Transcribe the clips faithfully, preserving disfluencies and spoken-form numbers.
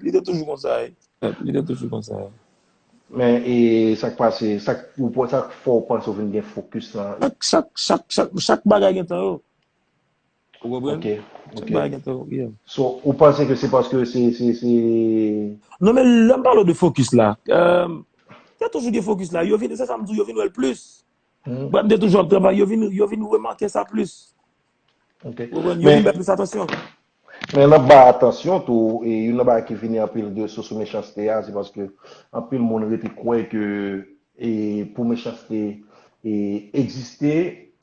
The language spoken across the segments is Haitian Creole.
Li te toujou konsa, wi. Li te toujou konsa, wi. Men, e sa k pase, sa k ou pran, sa k fè w panse w vin gen fokis lan? Chak, chak, chak, chak, chak bagay gen tan yo. Ou konprann? Ok, Chak ok. Bagay gen tan yo, yeah. So, ou panse ke se paske se, se, se... Non, men lè m pale de fokis la, euh, te toujou gen fokis la. Yo vin, se sa m di w, yo vin wè l plis. Hmm, Bon, m te toujou ap travay, yo vin, yo vin remake sa plis. ok. Ou konprann? Yo vin Men, bay plis atansyon. men nan bay atansyon tou, e youn nan bagay ki vini anpil de sou, sou mechanste a, se paske anpil moun rete kwè ke e pou mechanste e egziste,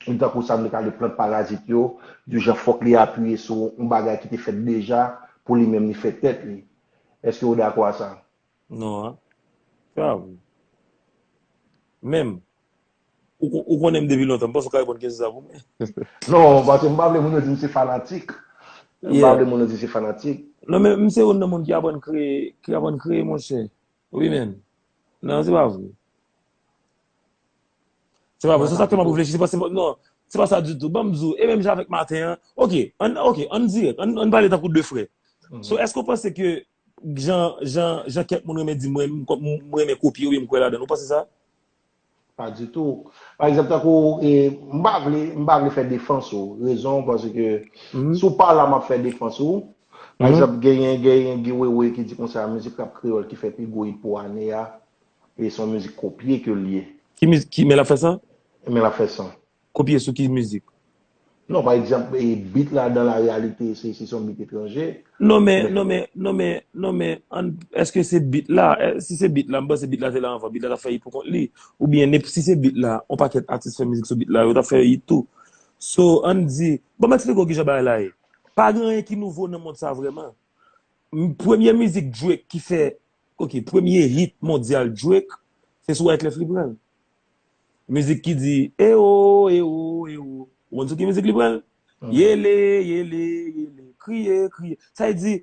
li tankou sa m te ka rele plant parazit yo, di jan fòk li apiye sou yon bagay ki te fèt deja pou li menm li fè tèt li. Èske w dakò a sa? Non, an. Se pa vre. Menm, ou, ou konnen m depi lontan, m panse w ka reponn kesyon sa pou mwen. Non, paske m pa vle moun yo di m se fanatik. M pa vle moun yo di se fanatik. Non, men m se youn nan moun ki aprann kreye, ki aprann kreye, monchè. Wi, men. Non, se pa vre. Se pa vre. Se sa ke m ap reflechi. Se pa, se pa, non, se pa sa ditou. Ban m di w, e menm jan avèk maten an. Ok, ann, ok, ann dirèk. Ann, ann pale tankou de frè. So, èske w panse ke jan, jan, jan kèk moun renmen di mwen, m, m, m renmen kopye oubyen m kwè ladan l? Ou panse sa? Pa ditou. Pa egzanp, tankou, e, m pa vle, m pa vle fè defans ou. Rezon, paske si w pa la, m ap fè defans ou. Pa egzanp, genyen, genyen Guy Wewe ki di konsa, mizik rap kreyòl ki fè pi gwo hit pou ane a, e se yon mizik kopye ke l ye. Ki mizik, ki, men l ap fè sa? Men l ap fè sa. Kopye sou ki mizik? Non, pa egzanp, e, beat la dan la reyalite, se, se yon beat etranje. Non, men, non, men, non, men, non, men, an, èske se beat la? Eh, si se beat la, m panse beat la te la anvan. Beat la t ap fè hit pou kont li. Oubyen, nenp-, si se beat la, yon pakèt atis fè mizik sou beat la, yo t ap fè hit tou. So, ann di, bon, m eksplike w kijan bagay la ye. Pa gen anyen ki nouvo nan mond sa vrèman. M, premye mizik Drake ki fè, ok, premye hit mondyal Drake, se sou Wyclef li pran l. Mizik ki di, ewo, ewo, ewo. Ou konn sou ki mizik li pran l? Yele, yele, yele, kriye, kriye. Sa vle di,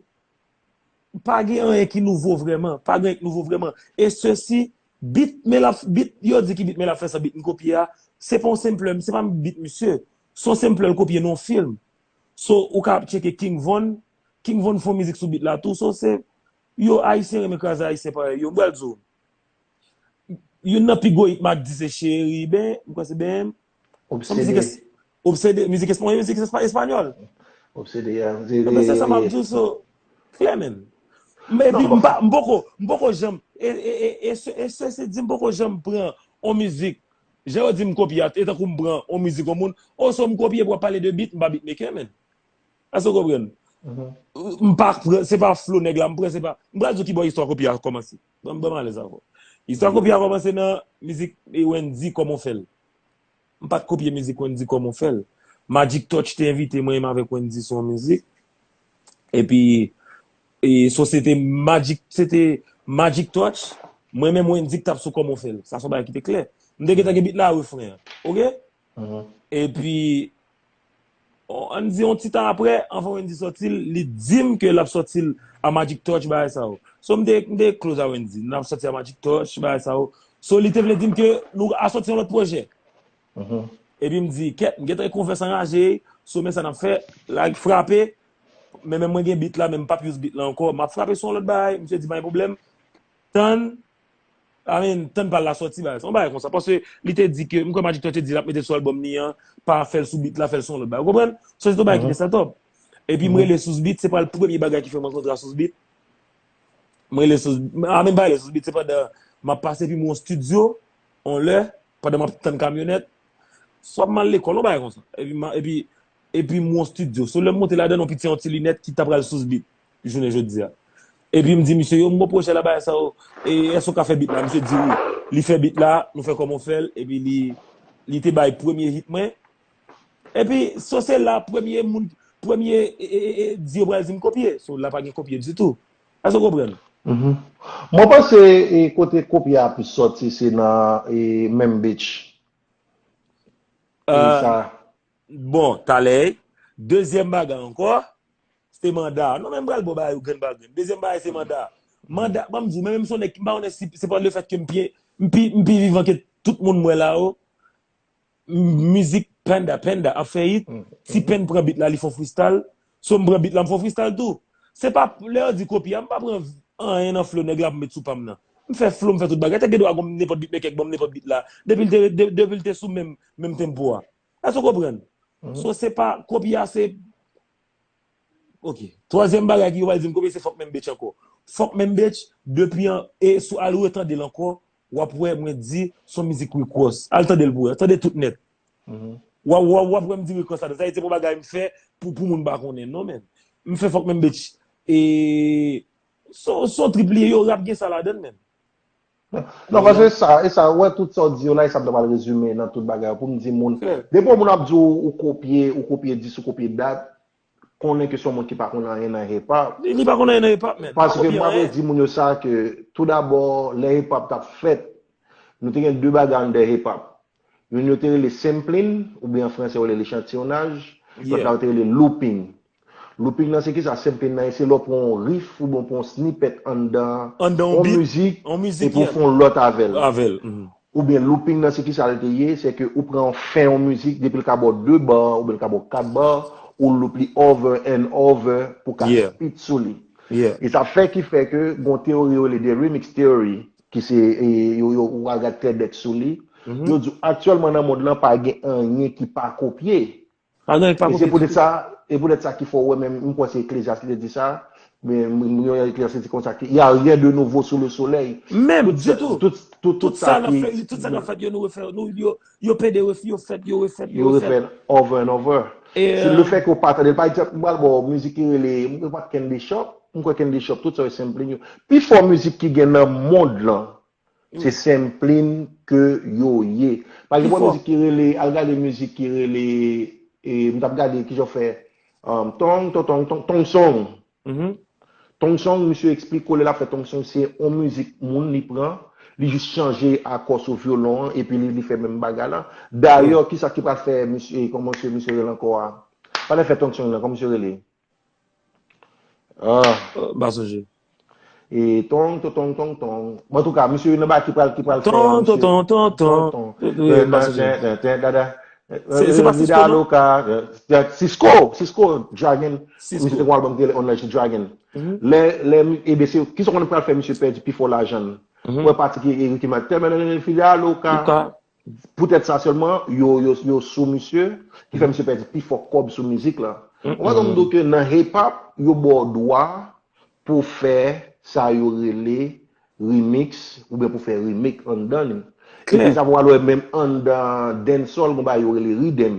pa gen anyen ki nouvo vrèman. Pa gen anyen ki nouvo vrèman. E sesi, beat, men l ap, beat, yo di ki beat men l ap fè sa, beat m kopye a, se pa yon sampler, se pa beat misye. Se yon sampler l kopye nan yon fim. So, ou ka ap tcheke King Von, King Von fè yon mizik sou beat la tou. So, se, yo, Ayisyen renmen kraze Ayisyen parèy yo. M pral di w, youn nan pi gwo hit Mack di se Cheriben, m kwè se ben. Son mizik Obsede. es-, Obsede, mizik espa-, mizik espa-, espanyòl. Obsede, ya. Ebyen, se sa m ap di w, so, klè, men. Men epi, Non, m pa, m poko, m poko janm, e, e, e, e, se, e se, se di m poko janm pran on mizik. Jan yo di m kopye a, e tankou m pran on mizik on moun, o so m kopye pou w ap pale de beat, m pa beatmaker, men. Èske w konprann? M pa pran, se pa flow nèg la, m pran, se pa, m pral di w kibò istwa kopye a kòmanse. Ban m, ban m alèz avè w. Istwa kopye a kòmanse nan mizik, e, Wendy, Kòman w fè l. M pa t kopye mizik Wendy, Kòman w fè l. Magic Touch te envite mwen, m avèk Wendy sou yon mizik. Epi, e, so se te Magic, se te Magic Touch, mwen menm Wendy ki t ap sou Kòman w fè l. Sa se yon bagay ki te klè. M te gentan gen beat la, refren an. Oke? Epi, on, ann di yon ti tan apre, anvan Wendy sòti l, li di m ke l ap sòti l a Magic Touch, bagay sa yo. So, m te, m te close a Wendy. N ap sòti a Magic Touch, bagay sa yo. So, li te vle di m ke nou a sòti yon lòt pwojè. Epi m di, kèt, m gentan gen konfyans anraje, so men sa n ap fè, la frape, men menm mwen gen beat la, men m p ap use beat la ankò, m ap frape sou yon lòt bagay, misye di pa gen pwoblèm, tann, I mean, tann pa l la sòti bagay sa, yon bagay konsa, paske li te di ke, m kwè Magic Touch te di l ap mete l sou album li an, pa fè l sou beat la, fè l sou yon lòt bagay, ou konprann? So se yon bagay ki te set up. Epi m rele Sous Beat, se pa l premye bagay ki fè m rankontre a Sous Beat. Mwen rele Sous, a, men m pa rele Sous Beat, se pandan m ap pase epi m wè yon estidyo, yon lè, pandan m ap tann kamyonèt, swa m al lekòl, yon bagay konsa. Epi, m a- epi, epi m wè yon estidyo. So, lè m monte ladan, yon piti, yon ti linèt ki ta pral Sous Beat, jounen jodi a. Epi m di misye, yo, m gon pwojè la, bagay sa yo, e èske w ka fè beat la? Misye di wi. Li fè beat la, nou fè Kòman w fè l, epi li, li te bay premye hit mwen. Epi, so se la, premye moun, premye, e, e, e, e, di yo pral di m kopye. So, la pa gen kopye ditou. Èske w konprann? Mwen panse e, kote kopye a plis sòti, se nan e, menm bitch. E Euh, sa. Bon, talè, dezyèm bagay ankò, se te manda. Non, men m pral ba w bagay ou grenn pa grenn. Dezyèm bagay, se manda. Manda, ban m di w, men menm si w nèg, m pa konnen si se pa lefèt ke m pi, m pi, m pi vivan ke tout moun m wè la yo. M- Mizik Panda, Panda ap fè hit. Ti Pen pran beat la, li fè freestyle. So, m pran beat la, m fè freestyle tou. Se pa, lè yo di kopye a, m pa pran anyen nan flow nèg la pou m met sou pa m nan. M fè flow, m fè tout bagay. Te gen dwa gon nenpòt beatmaker k ban m nenpòt beat la. Depi l te, de- depi l te sou menm, menm tempo a. Èske w konprann? So, se pa, kopye a, se Ok. Twazyèm bagay ki yo pral di m kopye se Fuck Menm Bitch ankò. Fuck Menm Bitch, depi an, e sou al retande l ankò, w ap wè mwen di se yon mizik Rick Ross. Al tande l pou wè. Tande tout nèt. W ap, w ap, w ap wè m di Rick Ross ladan. Sa vle di se pa yon bagay m fè pou, pou moun pa konnen. Non, men. M fè Fuck Menm Bitch. E se yon, se yon trip li ye, yo rap gen sa ladan l, men. Non, paske sa, e sa, wè tout sa w di yo la, e sa m ta pral rezime nan tout bagay yo, pou m di moun, depi yon moun ap di w ou kopye, ou kopye dis, ou kopye dat, konnen ke se yon moun ki pa konn anyen nan hip hop. Li pa konn anyen nan hip hop, men. Paske m ap di moun yo sa ke, tou dabò, lè hip hop t ap fèt, nou te gen de bagay anndan hip hop. Youn yo te rele sampling, oubyen an franse yo rele echantiyonaj, lòt la yo te rele looping. Looping nan se kisa? Sampling nan se lè w pran yon riff oubyen w pran yon snippet anndan yon mizik epi w fè yon lòt avè l. Oubyen looping nan se kisa l te ye? Se ke ou pran yon fen yon mizik, depi l ka ba w de ba oubyen l ka ba w kat ba, ou loop li over and over pou w ka spit sou li. E sa fè ki fè ke gen yon teyori yo rele the remix theory, ki se e, yo, yo, ou al gad TEDx sou li. Yo di w aktyèlman nan mond lan pa gen anyen ki pa kopye. Pa gen anyen ki pa E se kopye poutèt ditou. Sa, e poutèt sa ki fè w wè menm, m kwè se Eklezyas ki te di sa, men m- m- yon Eklezyas te di konsa ke y a rien de nouveau sous le soleil. Menm, Tout sa- ditou. Tout, tout, Tout tout sa sa n ap ki fè, tout sa n ap fè, yo nou refè, nou, yo, yo pede refè, yo fèt, yo refèt, Yo yo fèt. Refè over and over. E, Se le fè ke w pa tande l. Pa egzanp, m pral ba w mizik ki rele, m kwè Candy Shop. M kwè Candy Shop, tout sa yo sampling yo. Pi fò mizik ki gen nan mond lan, se sampling ke yo ye. Pa egzanp, Pi fò. Mizik ki rele, al gade mizik ki rele, e, m t ap gade ki jan w fè, um, tong, tong, tong, tong, tong song. Mhm. Tong song, misye eksplike w lè l ap fè tong song, se yon mizik moun li pran, li jis chanje akò sou vyolon an, epi li, li fè menm bagay la. Dayè, kisa ki pral fè misye, kòman se misye rele ankò a? Pa t fè tong song nan, kòman misye rele? Ah, Euh, m pa sonje. E tong, tong, tong, tong, tong. Bon, antouka, misye youn nan bagay ki pral, ki pral fè, Ton, ton, misye- ton, ton, ton. Ton, ton. Euh, euh, m pa sonje. Ten, ten, ten, dada. Se- se pa Cisco, non? Loca, euh, Cisco, Cisco, Dragon. Cisco. Misye te gon album ki rele Unleash the Dragon. Mhm. Lè, lè, ebyen, se, kisa w konn pral fè misye pèdi pi fò lajan l? Mhm. Mwen pati ki Ricky Martin, men Frida Loca. Loca. Poutèt sa sèlman, yo, yo, yo sou misye, ki fè misye pèdi pi fò kòb sou mizik la. Mwen, m di w ke nan hip hop, yo ba w dwa pou fè sa yo rele remix, oubyen pou fè remake anndan li. Klè. Epi sa pou al wè menm anndan dancehall, gon bagay yo rele riddim.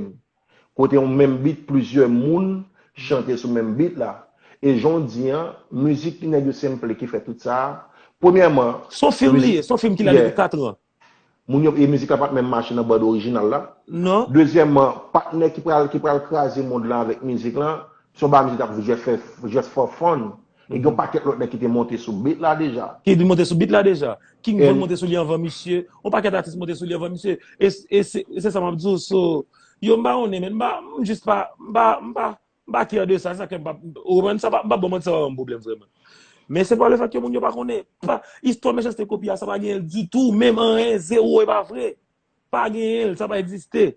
Kote yon menm beat, plizyè moun chante sou menm beat la. E jan w di an, mizik ki nèg yo sample ki fè tout sa. Premyèman, Se yon fim li ye, se yon fim ki la depi kat an. Moun yo, e mizik la pa t menm mache nan band orijinal la. Non. Dezyèmman, patnè ki pral, ki pral kraze mond lan avèk mizik lan, se yon bagay misye t ap just fè, just for fun. E gen yon pakèt lòt nèg ki te monte sou beat la deja. Ki te monte sou beat la deja. King Von And- monte sou li anvan misye. Yon pakèt atis monte sou li anvan misye. E, e se, e se sa m ap di w, so, yo, m pa konnen, men m pa, m jis pa, m pa, m pa, m pa kè de sa, se sa ke m pa, ou konprann, sa pa, m pa bon manti, sa pa yon pwoblèm vrèman. Men se pa le fèt ke moun yo pa konnen. Pa, istwa mechanste kopye a, sa pa genyen l ditou, menm anyen, zewo, e pa vre. Pa genyen l, sa pa egziste.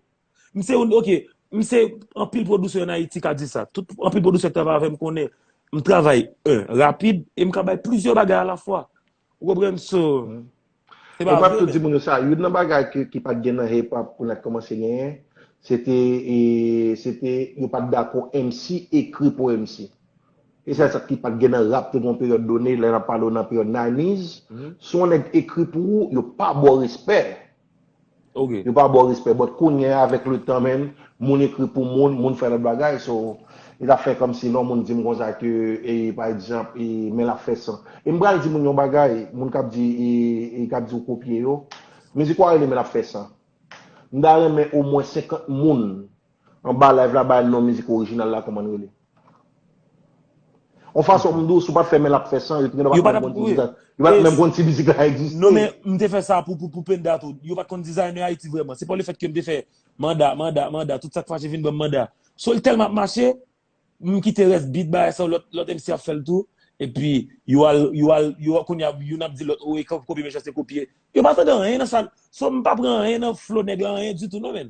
M se yon, ok, m se anpil pwodisè an Ayiti ka di sa. Tout, anpil pwodisè k travay avè m konnen m travay, en, rapid, e m ka bay plizyè bagay alafwa. Ou konprann? So, se Mwen pa p ap vre, tou men di moun yo sa, youn nan bagay ke, ki pa t gen nan hip hop pou n t kòmanse genyen, se te, e, se te, yo pa t dakò M C ekri pou M C. E se sa ki pa t gen nan rap, te gen yon peryòd done, lè n ap pale w nan peryòd nineties, si yon nèg ekri pou ou, yo pa ba w respè. Ok. Yo pa ba w respè. But kounye a, avèk letan, menm, moun ekri pou moun, moun fè lòt bagay. So, li t ap fè kòmsi lè yon moun di m konsa ke, e, pa egzanp, e, men l ap fè san. E m pral di moun yon bagay, moun k ap di, e, e k ap di w kopye yo, mizik w a rele men l ap fè san. M ta renmen omwen senkant moun anba live la, bay non mizik orijinal la, kòman l rele. Yon fason m di w, si w pa t fè men l ap fè san, yo te gen dwa Yo pa pa t menm t ap, konn wi. design. Yo pa t E menm konn si mizik la egziste. Non, men m te fè sa pou, pou, pou Penda tou. Yo pa t konn designer Ayiti vrèman. Se pa le fèt ke m te fè manda, manda, manda, tout sa k fache vin ban m manda. So, l tèlman ap mache, m kite rès beat bagay sa, lòt, lòt M C ap fè l tou. Epi, yo al, yo al, yo kounye a, youn ap di lòt, o, e ko- kopye mechanste kopye. Yo pa tande anyen nan sa. So, m pa pran anyen nan flow nèg la, anyen ditou, non, men.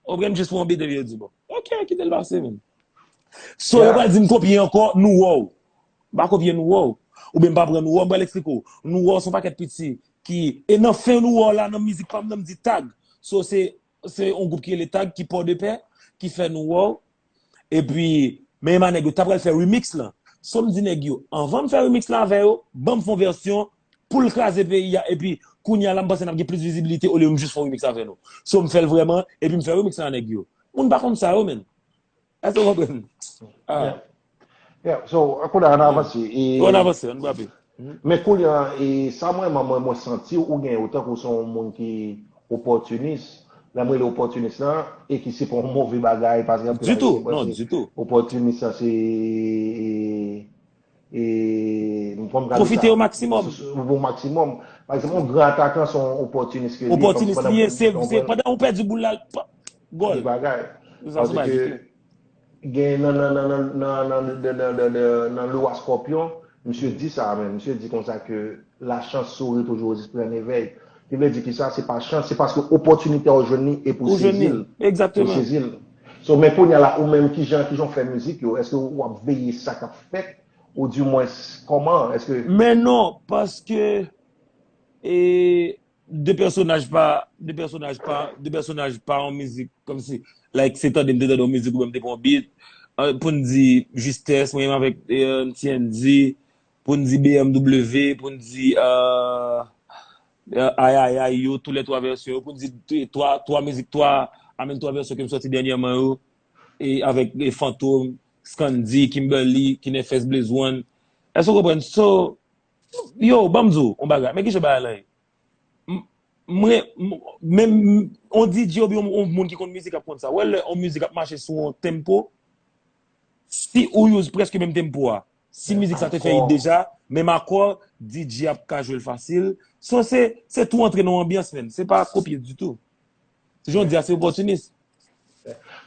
Ou pran jis pou yon beat, epi yo di, bon, ok, kite l pase, men. So, yo pral di m kopye ankò, nou wè w. M pa kopye Nou Wè w. Oubyen m pa pran Nou Wè w, m pral eksplike w. Nou Wè w se yon pakèt piti ki, e nan fen Nou Wè w la, nan mizik pa m nan, m di Tag. So, se, se yon gwoup ki rele Tag, ki Pòdepè, ki fè Nou Wè w. Epi, men Emma nèg yo ta pral fè remix lan. So, m di nèg yo, anvan m fè remix lan avè yo, ban m fè yon vèsyon pou l kraze peyi a. Epi, kounye a la, m panse n ap gen plis vizibilite olye m jis fè yon remix avè nou. So, m fè l vrèman, epi m fè remix lan a nèg yo. Moun pa konn sa yo, menn. Èske w konprann? Ah. Yeah. Yeah. So, kounye a, ann avanse. E, Ann avanse, ann frape. Men kounye a, e, sa mwen, mwen, mwen, mwen santi ou gen yo tankou se yon moun ki opòtinis. Lè m rele opòtinis lan, e ki se pa yon move bagay, paske anpil Ditou, Ayisyen non, panse ditou. Opòtinis sa se, e, e, m konn gade Pwofite sa. O maksimòm. Se, se, o maksimòm. Pa egzanp, yon gran atakan se yon opòtinis ke li ye, Opòtinis pandan li ye, ou se, se konprann pandan ou pèdi boul la, l pa- gòl. Bagay. Sa se Paske bagay. Gen nan, nan, nan, nan, nan, nan, nan, nan, nan, nan, nan Le Roi Scorpion, misye di sa menm. Misye di konsa ke la chance sourit toujours aux esprits en éveil. Ki vle di ki sa, se pa chans, se paske opòtinite a ou jwenn li e pou Ou jwenn sezi li. l. Egzakteman. Pou sezi l. So, men kounye a la, ou menm, kijan, kijan w fè mizik yo? Èske w ap veye sa k ap fèt? Ou di mwens, kòman? Èske Men non, paske e, de pèsonaj pa, de pèsonaj pa, de pèsonaj pa yon mizik, kòmsi, like, se tande m te tande yon mizik oubyen m te pran yon beat, eh, pou n di Jistès, mwen menm avèk eh, T N D, pou n di B M W, pou n di eh, eh, Ay Ay Ay yo, tou lè twa vèsyon yo, pou n di t- twa, twa mizik, twa, I mean, twa vèsyon ke m sòti dènyèman yo, e avèk e Fantom, Scandy, Kimberly, Kinefès, Blaze One. Èske w konprann? So, yo, ban m di w yon bagay. Men kijan bagay lan ye. M- Mwen, m- men m- on D J oubyen on, on moun ki konn mizik ap konn sa. Wè lè on mizik ap mache sou on tempo, si ou use prèske menm tempo a, si mizik sa te fè hit deja, menm akò, D J ap ka jwe l fasil. So se, se tou antre nan yon anbyans, menn. Se pa kopye ditou. Se jan w di a, se opòtinis.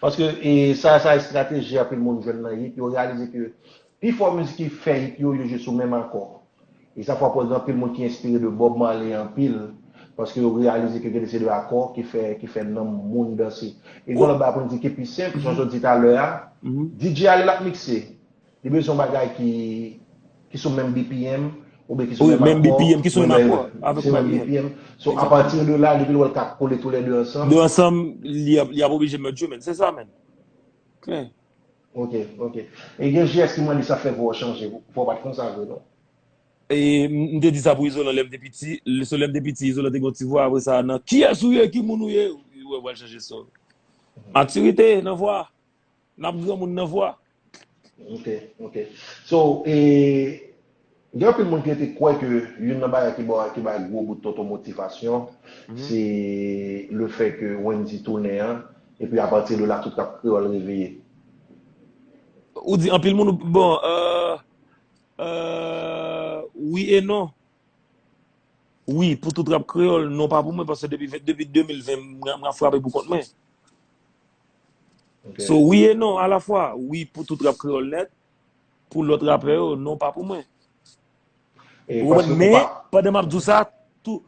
Paske e, sa, sa estrateji anpil moun jwenn nan hit, yo reyalize ke pifò mizik ki fè hit yo, yo jwe sou menm akò. E sa fè w ap wè gen anpil moun ki enspire de Bob Marley anpil, paske yo reyalize ke gen de se de akò ki fè, ki fè nanm moun danse. E gen lòt bagay pou n di ki pi senp, jan w di talè a, D J a lè l ap mikse, li bezwen yon bagay ki, ki sou menm B P M, oubyen ki sou Wi, menm menm akò, B P M, ki sou menm akò avèk se menm menm B P M. So, apati de la, depi l wè l ka kole tou lè de ansanm. De ansanm, li ap, li ap oblije mèt jwe, menn. Se sa, menn. Klè. Ok, ok. E gen J S ki mande sa fè vwa w chanje. Vwa w pa t konsa vre, non? E m m te di sa pou Izolan lè m te piti. Lè so lè m te piti, Izolan te gen yon ti vwa, apre sa, nan kiyès ou ye, ki moun ou ye, ou wè vwa l chanje so. Matirite nan vwa. N ap granmoun nan vwa. Ok, ok. So, e, gen anpil moun ki rete kwè ke youn nan bagay ki ba, ki bay gwo bout tonton motivasyon, se le fè ke Wendy tounen an, epi apati de la tout rap kreyòl reveye. Ou di anpil moun, bon, euh, euh, wi e non. Wi, pou tout rap kreyòl, non pa pou mwen, paske depi, depi de mil ven, mwen, mwen frape pou kont mwen. So, wi e non, alafwa, wi pou tout rap kreyòl nèt, pou lòt rapè yo, non pa pou mwen. Ou konprann? Men, pandan m ap di w sa, tou,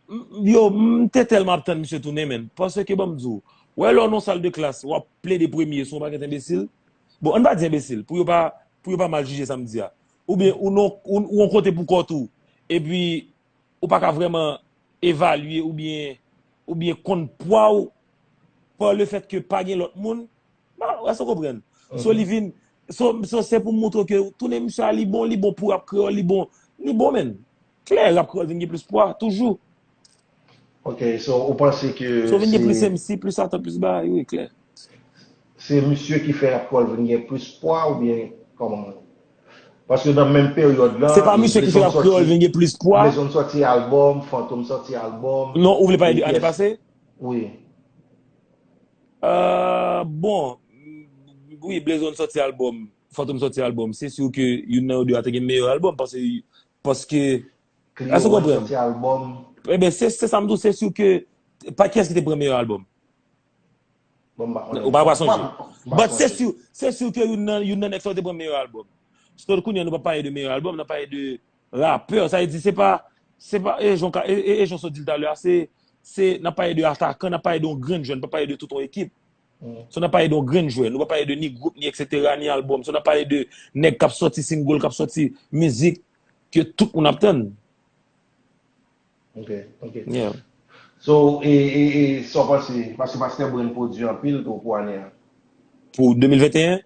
m- yo, m te tèlman ap tann misye tounen, menn. Paske, ban m di w, wè lè w nan sal de klas, w ap plede premye sou yon pakèt enbesil. Bon, ann pa di enbesil, pou yo pa, pou yo pa mal jije sa m di a. Oubyen, ou nan, ou, ou yon kote pou kò tou, epi ou pa ka vrèman evalye oubyen, oubyen konn pwa w pa le fèt ke pa gen lòt moun. Ba, èske w konprann? So, li vin, so, so se pou montre w ke tounen misye a, li bon, li bon pou rap kreyòl, li bon, li bon, menn. Klè, rap kreyòl vin gen plis pwa, toujou. Ok, so, ou panse ke So, vin gen plis M C, plis atant, plis bagay, wi, klè. Se misye ki fè rap kreyòl vin gen plis pwa oubyen kòman? Paske nan menm peryòd lan, Se pa misye ki fè rap kreyòl vin gen plis pwa. Blaze One sòti albòm, Fantom sòti albòm. Non, ou vle pale de ane pase? Wi. Euh, bon, wi, Blaze One sòti albòm, Fantom sòti albòm. Se si ke youn nan yo de a te gen meyè albòm, paske, paske, èske w konprann? Sòti albòm. Eben, se, se sa m di w, se si ke, pa kiyès ki te pran meyè albòm? Bon, m pa konnen. Ou pa, pa sonje. M pa But se sonje. si, se si ke youn nan, youn nan nèg sa yo te pran meyè albòm. So, kounye a nou pa pale de meyè albòm, n ap pale de rapè. Sa vle di, se pa, se pa, e jan, e, e, e jan w di l talè a, se, se, n ap pale de atakan, n ap pale de yon grenn jèn, n ap pale de tout yon ekip. So n ap pale de yon grenn jwè. Nou pa pale de ni gwoup, ni et cetera, ni albòm. So n ap pale de nèg k ap sòti single, k ap sòti mizik ke tout moun ap tann. Ok, ok. Yeah. So, e, e, e sa w panse? Paske Master Brand pwodui anpil tou pou ane a. Pou de mil venteyen?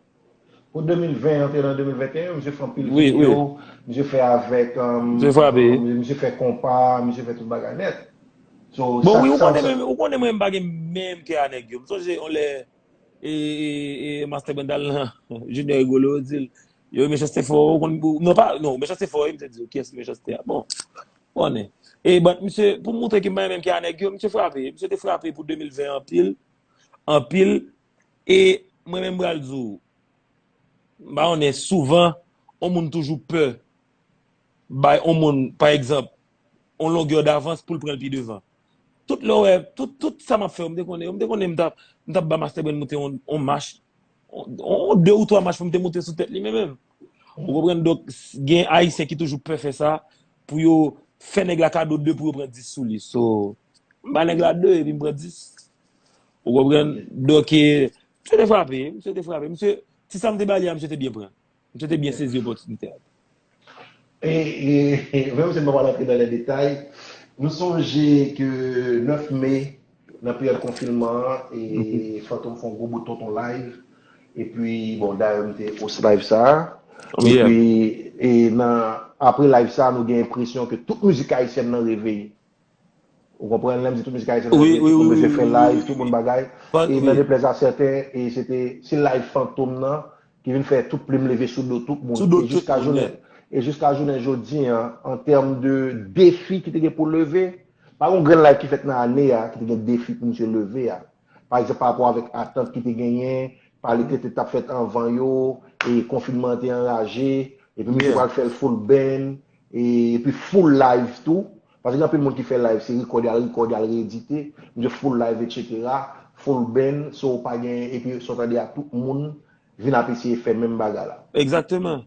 Pou de mil ven, antre nan de mil venteyen, misye fè anpil Wi, wi. Videyo, misye fè avèk, um, Misye frape. Misye fè konpa, misye fè tout bagay nèt. So, Bon, sa, wi, ou sa, konnen sa, menm, ou konnen mwen m pa gen menm kè a nèg yo. M sonje yon lè e, e, e, Master Brand al nan Junior Rigolo, yo di l, yo, Mechanste fò, ou konn, ou- non, pa, non, Mechanste fò, wi, m te di, kiyès Mechanste a? Bon, konnen. E, but, misye, pou montre ke m pa menm kè a nèg yo, misye frape. Misye te frape pou de mil ven anpil, anpil. E mwen menm, m pral di w, m pa konnen, souvan, yon moun toujou pè bay yon moun, pa egzanp, yon longè davans pou l pran l pi devan. Tout lè w wè, tout, tout sa m ap fè yo, m te konnen, m te konnen m t ap, m t ap ba Master Brand monte yon, yon mach, yon, yon de ou twa mach pou m te monte sou tèt li, men menm. Ou konprann? Donk, s- gen Ayisyen ki toujou pè fè sa, pou yo fè nèg la kado de pou yo pran dis sou li. So, m ba nèg la de, epi m pran dis. Ou konprann? Donk, e, misye te frape, misye te frape. Misye, ti sa m te ba li a, misye te byen pran. Misye te byen sezi opòtinite a. E, e, e, menm si m pa pral antre nan lè detay, nou sonje ke nèf me, nan peryòd konfinman an, e Fantom fè yon gwo bout tonton live. Epi, bon, dayè m te host live sa a. Yeah. Epi, e nan, apre live sa a, nou gen enpresyon ke tout mizik ayisyèn nan reveye. Ou konprann? Lè m di tout mizik ayisyèn nan Wi, reveye, wi, tout moun wi, bezwen wi, fè wi, live, wi. Tout moun bagay. Fan- E wi. Nan deplèz a sèten, e se te, se live Fantom nan ki vin fè tout plim leve sou do tout moun. Sou do E tout jiska moun, jounen, yeah. E jiska jounen jodi an, an tèm de defi ki te gen pou leve, pa gen grenn live ki fèt nan ane a ki te gen defi pou misye leve a. Pa egzanp, pa rapò avèk atant ki te genyen, pale ki te t ap fèt anvan yo, e konfinman an te anraje, epi misye Yeah. pral fè l full band, e, epi full live tou. Paske gen anpil moun ki fè live, se rekòd, y al rekòd, y al reedite, misye full live, et cetera. Full band, so pa gen, epi sa w tande a tout moun vin ap eseye fè menm bagay la. Egzakteman.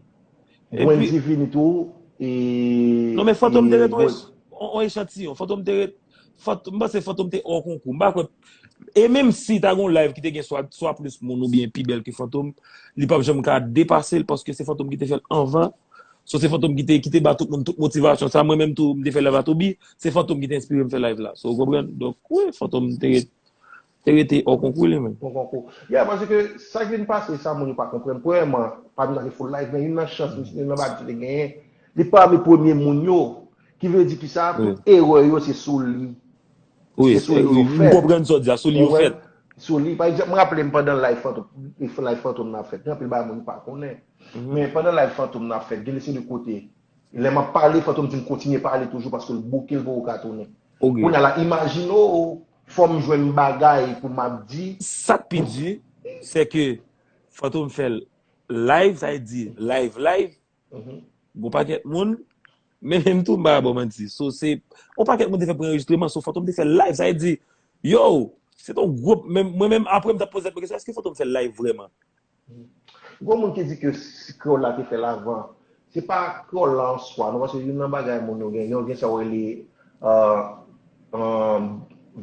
Wendy vini tou, e, Non, men Fantom te e, ret on, on, on echantiyon. Fantom te ret, Fantom, m panse Fantom te hors concours. M pa kwè. E menm si ta gen yon live ki te gen swa, swa plis moun oubyen pi bèl ke Fantom, li p ap janm ka depase l paske se Fantom ki te fè l anvan. So se Fantom ki te, ki te ba tout moun tout motivasyon. Sa mwen menm tou, m te fè live a Toby, se Fantom ki te enspire m fè live la. So, ou konprann? Donk, wi, Fantom te ret, te rete hors concours li menm. Bon konkou. Ya, paske sa ki vin pase, sa moun yo pa konprann. Premyèman, pa vin pase full live, men youn nan chans, youn nan bagay ki te genyen, li pami premye moun yo, ki vle di ki sa, tout erè yo se sou li. Wi, Se sou li yo m fèt. Konprann sa w di a, sou li yo Konprann? Fèt. Sou li. Pa egzanp, mwen raple m pandan live Fantom, live Fantom nan ap fèt. Gen anpil bagay moun pa konnen. Men pandan live Fantom nan ap fèt, gen lese de kote. Lè m ap pale, Fantom di m kontinye pale toujou paske l bouke, l poko ka tounen. Ok. Kounye a la, imajine w, fò m jwenn bagay pou m ap di. Sa k pi di, se ke Fantom fè l live, sa vle di live, live. Gon pakèt moun, men menm tou, m pa ba w manti. So, se, yon pakèt moun te fè pran anrejistreman, so Fantom te fè live, sa vle di, yo, se t on gwo, men mwen menm, apre m t ap poze tèt mwen kesyon, èske Fantom fè live vrèman? Gon moun ki di ke si kreyòl la te fè l avan, se pa kreyòl la an swa, non, paske youn nan bagay moun yo gen, yo gen sa yo rele, euh, euh,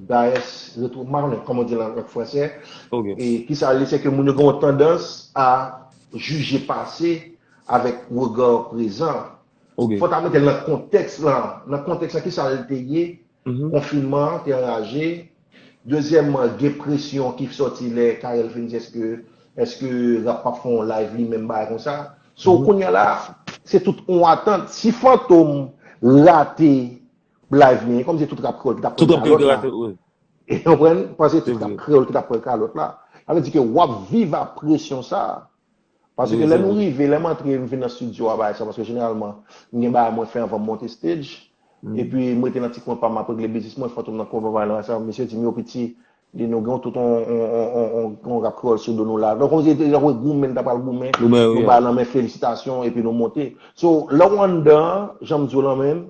bias retro, m pa konnen kòman di l an franse, Ok. E ki sa li, se ke moun yo gen yon tandans a jije pase avèk rega prezan. Ok. Fò ta mete l nan kontèks lan. Nan kontèks lan, ki sa l te ye? Konfinman an te anraje. Dezyèmman, gen presyon ki sòti lè Carel fin di èske, èske rap p ap fè yon live li menm bagay konsa. So, kounye a la, se tout yon atant. Si Fantom rate live li, kòm se tout rap kreyòl ki t ap Tout pran ap kalòt la. Wi. E w konprann? Paske tout Se rap vre. Kreyòl ki t ap pran kalòt la. Sa vle di ke w ap viv ak presyon sa a. Paske Wi, lè se nou vre. Rive, lè m antre, m vin nan estidyo a, bagay sa, paske jeneralman, m gen bagay mwen fè anvan m monte stage. Epi, m rete nan ti kwen pa m ap regle biznis mwen, Fantom nan konvan bagay la, sa, mesye di m, yo, piti, di nou gen tout on, on, on, on, on, on rap kreyòl sou do nou la. Donk, kòmsi se te jan goumen, n ta pral goumen, Goumen, wi, nou wi. Bay lanmen felisitasyon, epi nou monte. So, lè w anndan, jan m di w lan menm,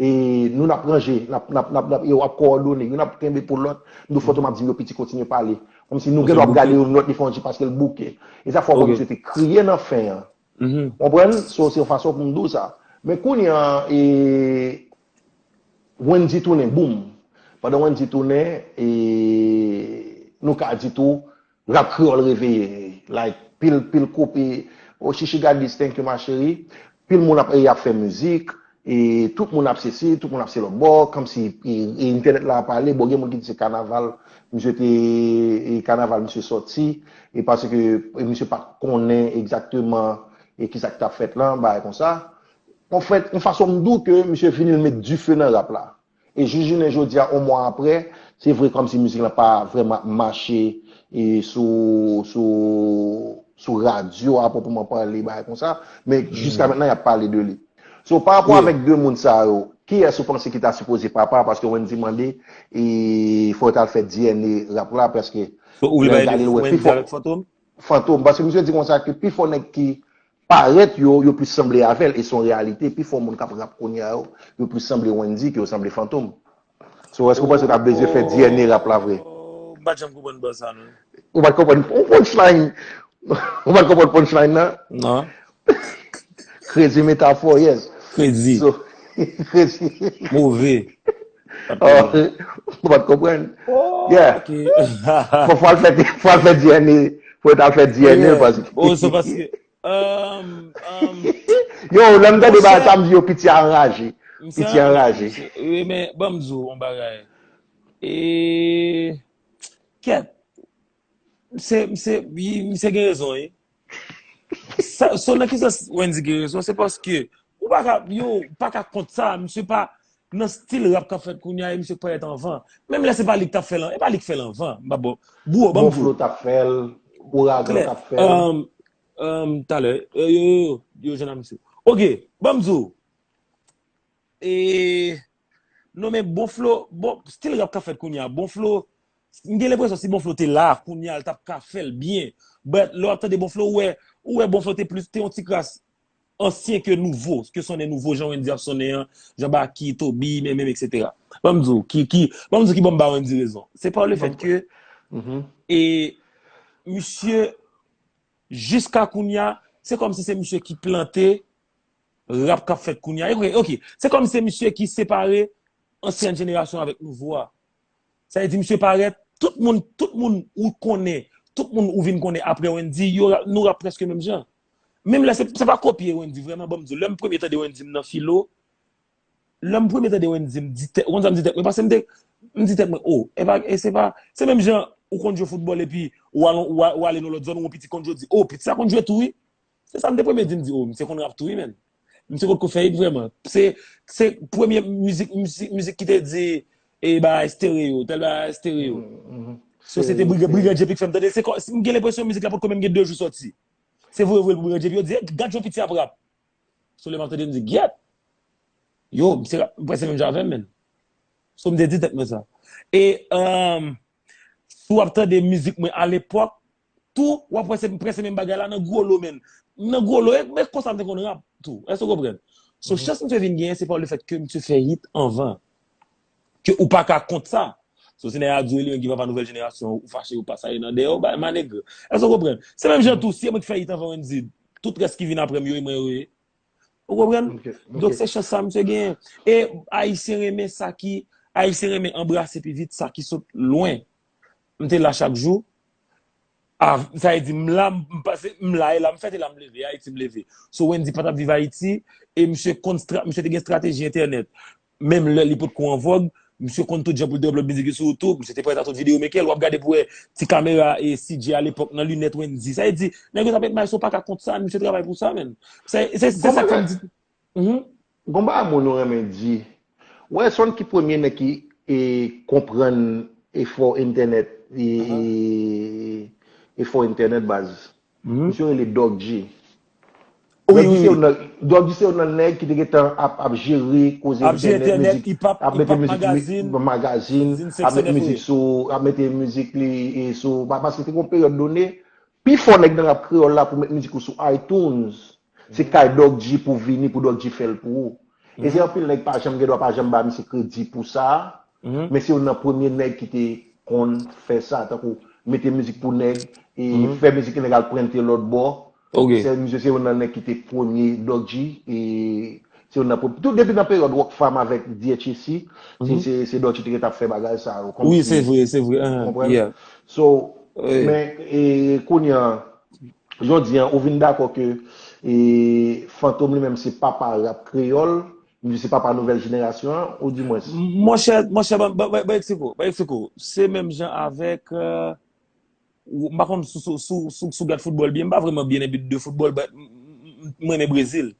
e nou n ap ranje, n ap, n ap, n ap, n ap, yo ap kowòdone, youn ap kenbe pou lòt, m di w Fantom ap di m yo piti kontinye pale. Kòmsi nou gen dwa ap gade youn lòt, li fè yon ti paske l bouke. E sa fè w wè Ok. misye te kriye nan fen an. Mhm. Konprann? So, se yon fason pou m di w sa. Men kounye a, e, Wendy tounen, boum. Pandan Wendy tounen, e, nou ka di tou, Rap kreyòl reveye. Like, pil, pil koup. E, oh, Chichi got this, thank you, ma chérie. Pil moun ap, e, ap fè mizik. E tout moun ap sesi, tout moun ap se lòt bò. Kòmsi, e, e, entènèt la ap pale. Bon, gen moun ki di se kanaval. Misye te, e, kanaval misye sòti. E paske, e, misye pa t konnen egzakteman, e, kisa ki t ap fèt lan, bagay konsa. Anfèt, yon fason m di w ke misye vini l met dife nan rap la. E jis jounen jodi a, yon mwa apre, se vre kòmsi mizik lan pa vrèman ap mache e sou, sou, sou radyo a pwòpman pale, bagay konsa, men jiska mentnan, y ap pale de li. So, pa rapò avèk de moun sa yo, kiyès ou panse ki ta sipoze papa? Paske Wendy mande, e fò yo t al fè D N A rap la, paske lè l gade l wè pi fò. Fantom, paske misye di konsa ke pi fò nèg ki parèt yo, yo plis sanble avè l, e se yon reyalite, pi fò moun k ap rap kounye a yo, yo plis sanble Wendy ke yo sanble Fantom. So, èske w panse yo ta bezwen fè D N A rap la vre? Oh, m pa t janm konprann bò sa, non. Ou pa t konprann yon punchline? Ou pa t konprann punchline nan? Non. Crazy metaphor, yes. Crazy. So, crazy. Move. Oh, ou pa t konprann? Oh, Yeah. Ok. Fò, fò al fè, fò al fè D N A, fò yo t al fè D N A, paske. Oh, se paske. Um, um, Yo, lè m tande Monchè. Bagay sa, m di yo, piti a anraje. Misye Piti a anraje. Wi, men ban m di w yon bagay. E kèt. Misye, misye, wi, misye gen rezon, wi. Sa, so nan ki sans Wendy gen rezon, se paske ou pa ka, yo, ou pa ka kont sa, misye pa nan stil rap k ap fèt kounye a, e misye k parèt anvan. Menm lè se pa li k t ap fè l, e pa li k fè l anvan. M pa bon. Bro, ban Bon m di w. Flo t ap fè l, Ouragan Klè. t ap fè l. Um, um, talè, euh, yo, yo, yo, yo jwenn ak misye. Ok, ban m di w. E, non, men Bon Flo, bon, stil rap k ap fèt kounye a. Bon Flo, m gen lenpresyon si Bon Flo te la, kounye a, l t ap ka fè l byen. But, lè w ap tande Bon Flo, ou wè, ou wè Bon Flo te plis, te yon ti kras ansyen ke nouvo, ke sonnen nouvo, jan Wendy ap sonnen an, jan Baky, Toby, men, men, et cetera. Ban m di w, ki, ki, ban m di w ki ban m ba Wendy rezon. Se pa le fèt ke, Mhm. e, misye, jiska kounye a, se kòmsi se misye ki plante rap k ap fèt kounye a. Ok, ok. Se kòmsi se misye ki separe ansyen jenerasyon avèk nouvo a. Sa vle di misye parèt, tout moun, tout moun ou konnen, tout moun ou vin konnen apre Wendy, yo, ra- nou rap prèske menm jan. Menm lè se, se pa kopye Wendy, vrèman, ban m di w, lè m premye tande Wendy m nan filo, lè m premye tande Wendy m di tèt, ou konn sa m di tèt mwen, paske m te, m di tèt mwen, oh, e pa, e se pa, se menm jan ou konn jwe foutbòl epi ou al, ou al, ou ale nan lòt zòn, ou wè yon piti konn jwe, ou di, oh, piti sa konn jwe tou, wi. Se sa m te premye di, m di, oh, misye konn rap tou, wi, menn. Misye potko fè hit vrèman. Se, se premye mizik, mizik, mizik ki te di, e bagay stereo, tèl bagay stereo. So, se te Brigand, Brigand J P k fè m tande l. Se kò, m gen lenpresyon mizik la potko menm gen de jou sòti. Se voye, voye l pou Brigand J P, yo di, "Eh, gad jan piti ap rap." So, lè m ap tande, m di, "Gyèt! Yo, misye rap, m prèske menm jan avè m, menn." So, m te di tèt mwen sa. E, um, si w ap tande mizik mwen alepòk, tou, w ap wè se prèske menm bagay la nan Gwo Lo, menn. Nan Gwo Lo, e, men konsa m te konn rap, tou. Èske w konprann? So, chans misye vin genyen, se pa le fèt ke misye fè hit anvan. Ke ou pa ka kont sa. So, si nèg la di w, li menm ki papa nouvèl jenerasyon, ou fache, ou pa sa, e nan dèyè, ou bay manegre. Èske w konprann? Se menm jan tou, si e mwen ki fè hit anvan Wendy, tout rès ki vin apre m yo, e mwen yo ye. Ou konprann? Ok, Donk, ok. Se chans sa misye genyen. E Ayisyen renmen sa ki, Ayisyen renmen anbrase pi vit sa ki sot lwen. M te la chak jou. Ah, sa vle di, m la, m pase, m la, e la m fèt, e la m leve, e Ayiti m leve. So, Wendy pa t ap viv Ayiti, e misye konn stra, misye te gen estrateji entènèt. Menm lè li potko an vòg, misye konn tout jan pou l devlòp mizik li sou YouTube, misye te prèt a tout videomaker, w ap gade pou wè ti kamera e C J alepòk nan linèt Wendy. Sa vle di, nèg yo t ap met may, so w pa ka kont sa, misye travay pou sa, menn. Se, se, se sa k fè m di. Mhm. Gon bagay moun yo renmen di. Wè, se yon ki premye nèg ki e, konprann efò entènèt, e, e, efò entènèt baz. Misye rele Doc G. Wi, Doc G wi, se wi. yon nan, Doc G se yon nan nèg ki te gentan ap, ap jere koze Ap jere entènèt, entènèt, mizik, hip hop, ap mete hip hop mizik li, magazine, magazine, zin ap mete senk san nèf, mizik wi. Sou, ap mete mizik li e sou, pa- paske te gon peryòd done, pi fò nèg nan rap kreyòl la pou met mizik ou sou iTunes, se kay Doc G pou vini, pou Doc G fè l pou ou. E se anpil nèg pa janm gen dwa pa janm ba misye kredi pou sa, men se youn nan premye nèg ki te konn fè sa, tankou mete mizik pou nèg, e fè mizik nèg al prente lòt bò. Ok. Se, misye se youn nan nèg ki te premye Doc G, e se youn nan pre-, tout depi nan peryòd Rockfam avèk D H E C, se, se, se Doc G te gentan ap fè bagay sa yo. Kòm Wi, si- se vre, se vre. Hein, Konprann? Yeah. So, Men e, kounye a, jodi a, ou vin dakò ke e, Fantom li menm se papa rap kreyòl, li se papa nouvèl jenerasyon an, ou di mwens? Monchè, monchè, ban, ban, ban, ban eksplike w, ban eksplike w. Se menm jan avèk, euh, ou- m pa konn si w- si w- si w- si w gad foutbòl byen, m pa vrèman byen enbi de foutbòl, but m- m- m renmen Brezil.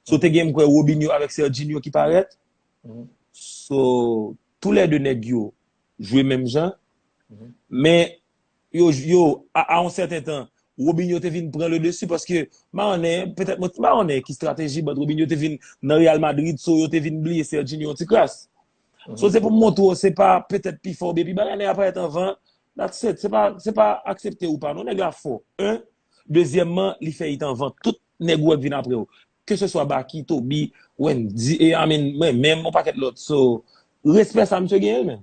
So, te gen, m kwè, Robinho avèk Serginho ki parèt. So, toulède nèg yo jwe menm jan, men yo, yo a, a yon sèten tan, Robinho te vin pran le dessus paske m pa konnen, petèt mwen, m pa konnen ki estrateji, but Robinho te vin nan Real Madrid, so yo te vin bliye Serginho yon ti kras. So, se pou m montre w, se pa petèt pi fò oubyen pi bagay, nèg la parèt anvan, that's it. Se pa, se pa aksepte ou pa non, nèg la fò. En. Dezyèmman, li fè it anvan tout nèg ou wè k vin apre w. Ke se swa Baky, Toby, Wendyy, e, I mean, mwen menm, yon pakèt lòt. So, respè sa misye genyen, men.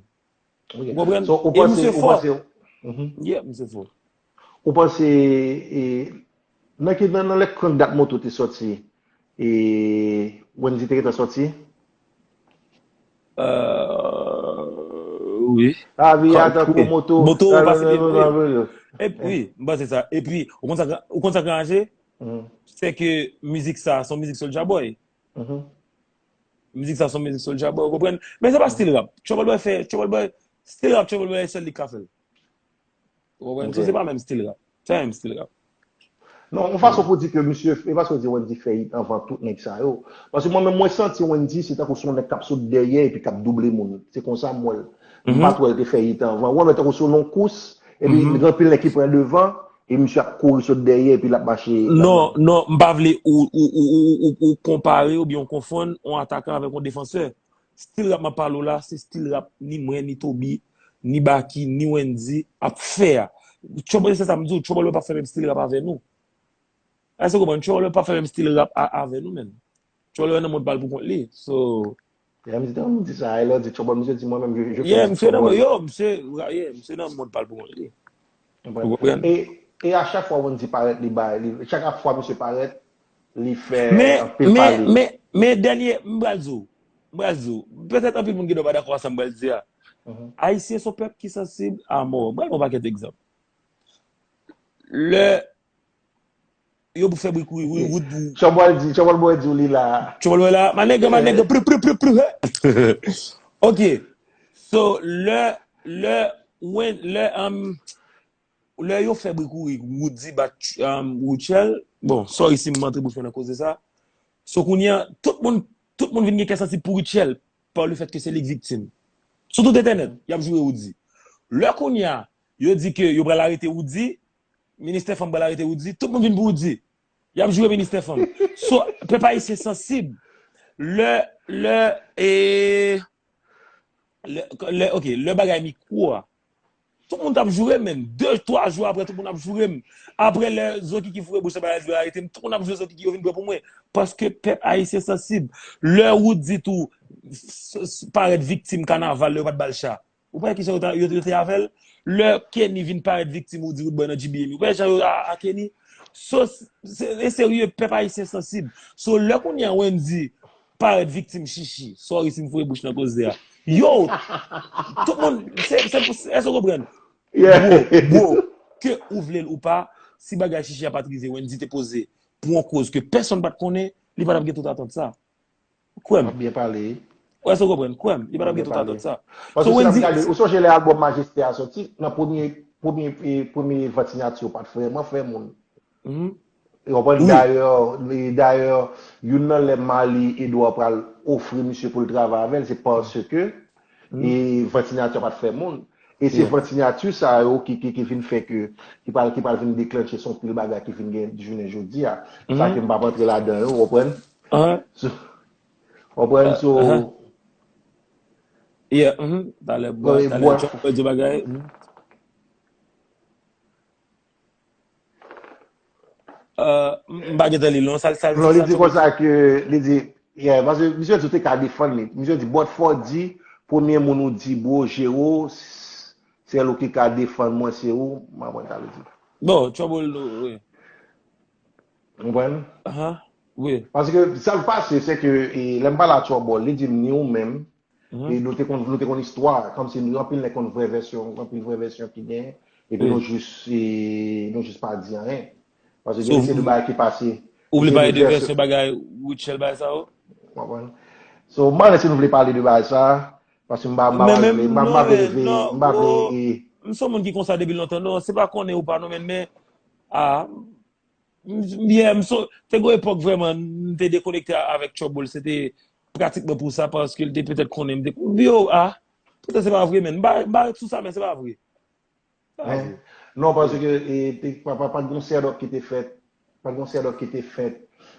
Ou konprann? So, ou E panse, misye ou fò. Panse, mhm. Yeah, misye fò. Ou panse, e, nan ki, nan, nan lè Crank Dat Moto te sòti, e, Wendyy te gentan sòti? Euh, wi. Lavi a tankou moto. Moto pase pye m, wi. Epi, wi, m panse sa. Epi, ou konn sa, ou konn sa k ranje? Se ke mizik sa, se yon mizik Soulja Boy. Mizik sa, se yon mizik Soulja Boy, ou konprann? Men se pa stil rap. Trouble Boy fè, Trouble Boy, stil rap, Trouble Boy, sèl li k ka fè l. Ou konprann? So, se pa menm stil rap. Se pa menm stil rap. Non, yon fason pou di ke misye, e paske w di Wendyy fè it anvan tout nèg sa yo. Paske mwen menm, mwen santi Wendyy se tankou se yon nèg k ap sot dèyè epi k ap double moun. Se konsa m wè l. M pa t wè l te fè it anvan. Ou wè, men tankou se yon kous, epi gen anpil nèg ki pran devan, e misye ap kouri sot dèyè, epi l ap mache. Non, non, m pa vle ou, ou, ou, ou, ou, ou konpare oubyen ou konfonn yon atakan avèk yon defansè. Stil rap m ap pale w la, se stil rap ni mwen, ni Toby, ni Baky, ni Wendyy ap fè a. Trouble, se sa m di w, Trouble Boy p ap fè menm stil rap avè nou. Èske w konprann? Trouble Boy p ap fè menm stil rap a, avè nou, menm. Trouble Boy nan mond pa l pou kont li. So, yeah, m di, m di sa, e lè w di Trouble, misye di mwen menm, je, je fais du Trouble. Yeah, misye nan, yo, misye, yeah, misye nan mond pa l pou kont li. Ou konprann? E, e a chak fwa Wendyy parèt, li bay, li, chak fwa misye parèt, li fè anpil pale. Men, men, men dènye, m pral di w, m pral di w, petèt anpil moun gen dwa pa dakò a sa m pral di a. Ayisyen se yon pèp ki sansib a mò. M pral ba w pakèt egzanp. Lè yo pou fè bri kouri, wi, wout pou Trouble di, Trouble Boy di w li la. Trouble Boy la, my nigga, my nigga, pru, pru, pru, pru, hè. Ok. So, lè, lè, when, lè, um, lè yo fè bri kouri, Woody bat, um, Rutshelle, bon, sorry si m antre bouch mwen nan koze sa. So, kounye a, tout moun, tout moun vin gen kè sansib pou Rutshelle, pa le fèt ke se li k viktim. Sou tout entènèt, y ap joure Woody. Lè kounye a, yo di ke yo pral arete Woody, Ministè Fanm pral arete Woody, tout moun vin pou Woody. Y ap joure Ministè Fanm. So, pèp ayisyen sansib. Lè, lè, e, lè, lè, ok, lè bagay mikwo a. Tout moun t ap joure m, men. De, twa jou apre, tout moun ap joure m. Apre lè Zokiki foure bouch nan bagay, yo arete m, tout moun ap joure Zokiki, yo vin pran pou mwen. Paske pèp ayisyen sansib. Lè Woody tou s- s- parèt viktim kanaval, lè yo pa t ba l cha. Ou pa wè kijan yo, ta- yo, yo te avè l? Lè Kenny vin parèt viktim, ou di Roodboy nan G B M, ou pa wè jan yo a, a Kenny? So, se, se serye, pèp ayisyen sansib. So, lè kounye a Wendy parèt viktim Chichi, sorry si m foure bouch nan koze a. Yo! Tout moun, se, se, se, èske w konprann? Bro, bro, ke ou vle l ou pa, si bagay Chichi a pa t rive, Wendy te poze pou yon koz ke pèsonn pa t konnen, li pa t ap gen tout atant sa. Kwè m. W ap byen pale. Wè, èske w konprann? Kwè m, li pa t ap gen tout atant sa. Paske si n ap gade, ou sonje lè albòm Majeste a soti, nan premye, premye, e, premye vant siyati yo pa t vrèman fè moun. Ou konprann? Dayè, e, dayè, youn nan lè Marly Edouard pral ofri misye pou l travay avè l, se paske e vant siyati pa t fè moun. E se vant siyati sa yo ki, ki, ki vin fè ke, ki pral, ki pral vin deklanche se yon pil bagay ki vin gen jounen jodi a. Sa ke m p ap antre ladan yo, w konprann? So, w konprann? So, yeah, talè, bwa, talè, Trump di bagay. Euh, m pa gentan li l non, sa l, sa l di. Non, li di konsa ke, li di, yeah, paske misye di w te ka defann li. Misye di, but for di, premye moun ou di, bro, Jero, s- sèl ou ki ka defann mwen, se ou, m pa konn sa l di. Bon, Trouble, wi. Ou konprann? Wi. Paske sa l pase, se ke, e, lè m pale a Trouble, li di m ni ou menm, e nou te konn, nou te konn istwa, kòmsi nou anpil nèg konn vrè vèsyon, anpil vrè vèsyon ki genyen. Epi nou jis, e, nou jis pa di anyen. Paske gen de bagay ki pase. Ou vle pale de vèsyon bagay Rutshelle bay sa yo? Konprann? So, m pa konnen si nou vle pale de bagay sa, paske m pa, m pa vle, m pa vle, m pa vle. M se yon moun ki konsa depi lontan, non, se pa konnen ou pa non, men, men, a, m, yeah, m so, te gon epòk vrèman, m te dekonekte avèk Trouble, se te pratikman pou sa, paske l te petèt konnen m te, yo, a, poutèt se pa vre, men, m pa, m pa ret sou sa, men se pa vre. Men, non, paske, e, te, pa, pa, pa t gon sèdòp ki te fèt, pa t gon sèdòp ki te fèt,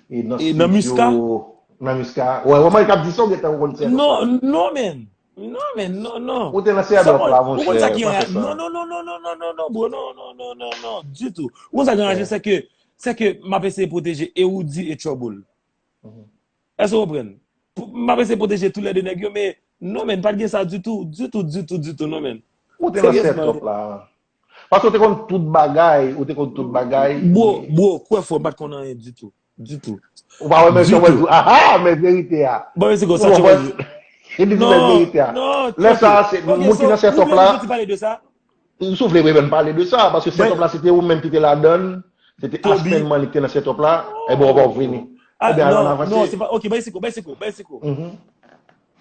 e, nan estidyo, nan Miska. Wè, wè, mwen k ap di sa, ou gentan konn sèdòp la. Non, non, men. Non, men, non, non. Ou te nan sèdòp la, monchè, pa fè sa. Non, non, non, non, non, non, non, non, bro, non, non, non, non, non, ditou. Ou konn sa k anraje, se ke, se ke m ap eseye pwoteje e Roody e Trouble. Èske w konprann? M ap eseye pwoteje toulède nèg yo, men non, men, pa t gen sa ditou, ditou, ditou, ditou, non, men. Ou te nan sètòp la. Paske ou te konn tout bagay, ou te konn tout bagay. Bro, bro, kwè fò, m pa t konn anyen ditou. Ditou. Ou pa wè men sa w di, aha, men verite a. Bon, men se konsa, ou konprann? Li di men verite a. Lè sa, se moun ki nan sètòp la. Si w vle, wi, men pale de sa, paske sètòp la, se te ou menm ki te ladan l, se te Aspen Mannik ki te nan sètòp la, ebyen, w ap vini. Ebyen, alò, n avanse. Non, se pa, ok, bay siko, bay siko, bay siko.